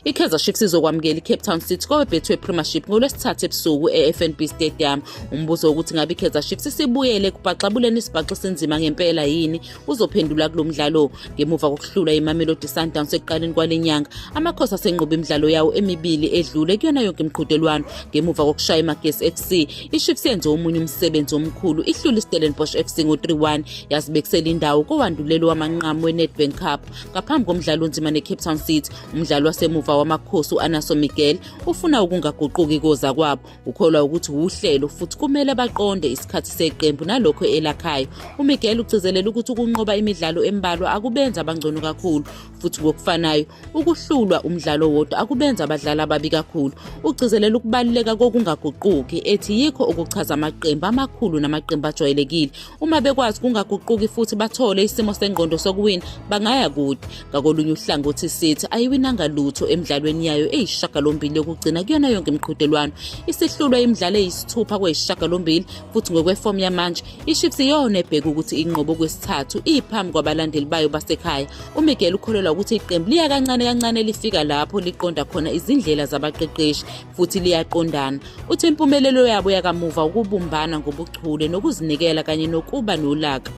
I-Kaizer Chiefs izokwamukela i-Cape Town City koweBetway Premiership ngoLwesithathu ebusuku e-FNB Stadium. Umbuzo wokuthi ngabe i-Kaizer Chiefs isibuyele ekubhaxabuleni isibhaxu esinzima ngempela yini uzophendula kulo mdlalo ngemuva kokuhlulwa iMamelodi Sundowns ekuqaleni kwale nyanga. Amakhosi asenqobe imidlalo yawo emibili edlule kuyona yonke imiqhudelwano ngemuva kokushaya iMagesi FC. I-Chiefs yenze omunye umsebenzi omkhulu ihlule iStellenbosch FC ngo-3-1 yazibekisela indawo kowandulelo wamanqamu weNedbank Cup ngaphambi komdlalo onzima neCape Town City. Umdlali wasemuva waMakhosi u-Anaso Miguel ufuna ukungaguquki kozakwabo. Ukholwa ukuthi wuhlelo futhi kumele baqonde isikhathi seqembu nalokho elakhayo. UMiguel ugcizelela ukuthi ukunqoba imidlalo embalwa akubenza abangcono kakhulu futhi ngokufanayo ukuhlulwa umdlalo wodwa akubenza abadlali ababi kakhulu. Ugcizelela ukubaluleka kokungaguquki ethi yikho okuchaza amaqembu amakhulu namaqembu ajwayelekile. Uma bekwazi ukungaguquki futhi bathole isimo sengqondo sokuwina bangaya kude. Ngakolunye uhlangothi iCity ayiwinanga lutho emidlalweni yayo eyisishiyagalombili yokugcina kuyona yonke imiqhudelwano. Isihlulwe imidlalo eyisithupha kweyisishiyagalombili futhi ngokwefomu yamanje iChiefs iyona ebheke ukuthi inqobe okwesithathu iphambi kwabalandeli bayo basekhaya. UMiguel ukholelwa ukuthi iqembu liya kancane kancane lifika lapho liqonda khona izindlela zabaqeqeshi futhi liyaqondana. Uthi impumelelo yabo yakamuva ukubumbana ngobuchule nokuzinikela kanye nokuba nolaka.